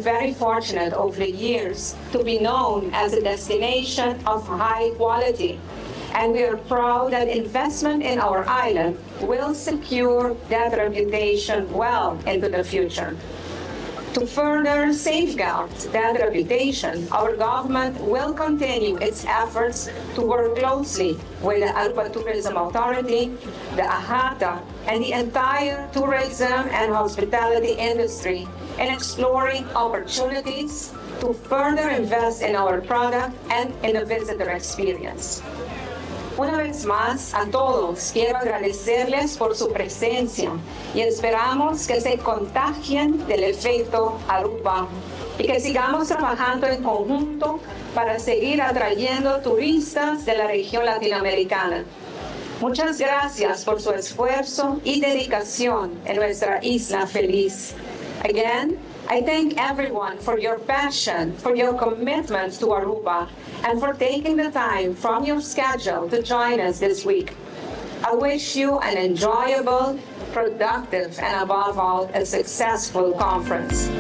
very fortunate over the years to be known as a destination of high quality and we are proud that investment in our island will secure that reputation well into the future. To further safeguard that reputation, our government will continue its efforts to work closely with the Aruba Tourism Authority, the AHATA, and the entire tourism and hospitality industry in exploring opportunities to further invest in our product and in the visitor experience. Una vez más, a todos quiero agradecerles por su presencia y esperamos que se contagien del efecto Aruba y que sigamos trabajando en conjunto para seguir atrayendo turistas de la región latinoamericana. Muchas gracias por su esfuerzo y dedicación en nuestra isla feliz. Again, I thank everyone for your passion, for your commitment to Aruba, and for taking the time from your schedule to join us this week. I wish you an enjoyable, productive, and above all, a successful conference.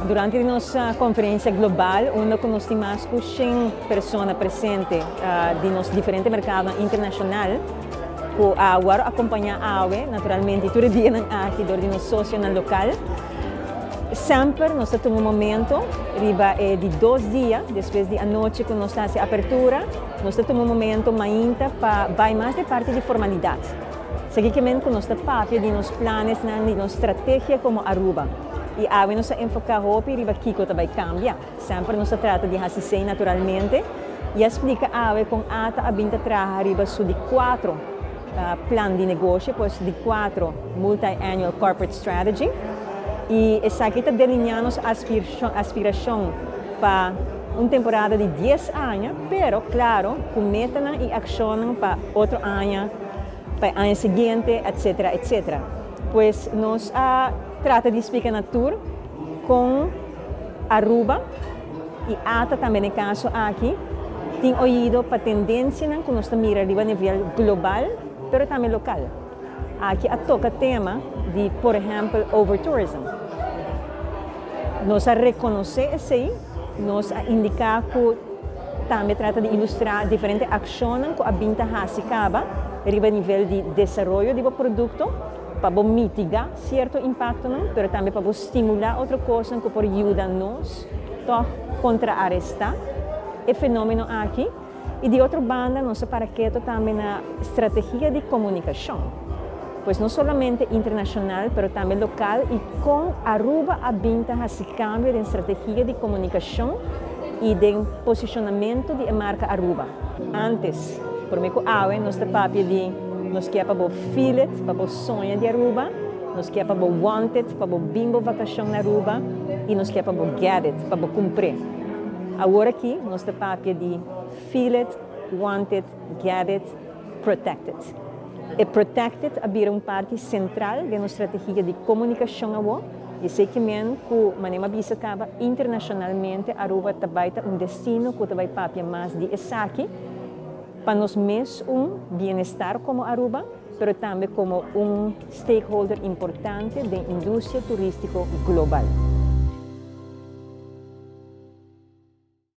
Durante nos conferencia global, unda cu nos tin mas cu 100 persona presente di nos diferente mercado internacional, cu a worde acompaña awe, naturalmente, tur e dianan aki door di nos socionan local. Semper nos ta tuma un momento riba e di dos dia, despues di anochi cu nos ta haci apertura, nos ta tuma un momento mainta pa bay mas di parti di formalidad. Esaki ke men cu nos ta papia di nos planesnan, di nos strategia como Aruba. Y awe nos a enfoca hopi riba kico ta bay cambia. Semper nos ta trata di haci esey naturalmente. Y a splica awe con ATA a bin ta traha riba su di cuatro plan di negoshi, pues di cuatro Multi-Annual Corporate Strategy. Y esaki ta delinea nos aspiracion pa un temporada di dies aña, pero claro cu metanan y accionnan pa otro aña, pa e aña siguiente, etcetera, etcetera. Pues nos a trata di splica na tur con Aruba y ATA tambe na e caso aki tin oido pa tendencianan cu nos ta mira riba nivel global pero tambe local. Aki a toca tema di por ehempel overtourism. Nos a reconoce esey, nos a indica cu tambe trata di ilustra diferente accionnan cu a bin ta haci caba riba nivel di desaroyo di bo producto pa bo mitiga cierto impactonan pero tambe pa bo stimula otro cosnan cu por yuda nos tog contraaresta e fenomeno aki. Y di otro banda nos a para keto tambe na strategia di comunicacion, pues no solamente internacional pero tambe local y con Aruba a bin ta haci cambio den strategia di comunicacion y den posicionamento di e marca Aruba. Antes, prome cu awe nos ta papia di nos kier pa bo feel it, pa bo soña di Aruba, nos kier pa bo want it, pa bo bin bo vacacion na Aruba y nos kier pa bo get it, pa bo cumpr'e. Awor aki nos ta papia di feel it, want it, get it, protect it. E protect it a bira un parti central den nos strategia di comunicacion awo y esey ke men cu manera mi a bisa caba internacionalmente Aruba ta bay ta un destino cu ta bay papia mas di esaki pa nos mes un bienestar como Aruba pero tambe como un stakeholder importante den industria turistico global.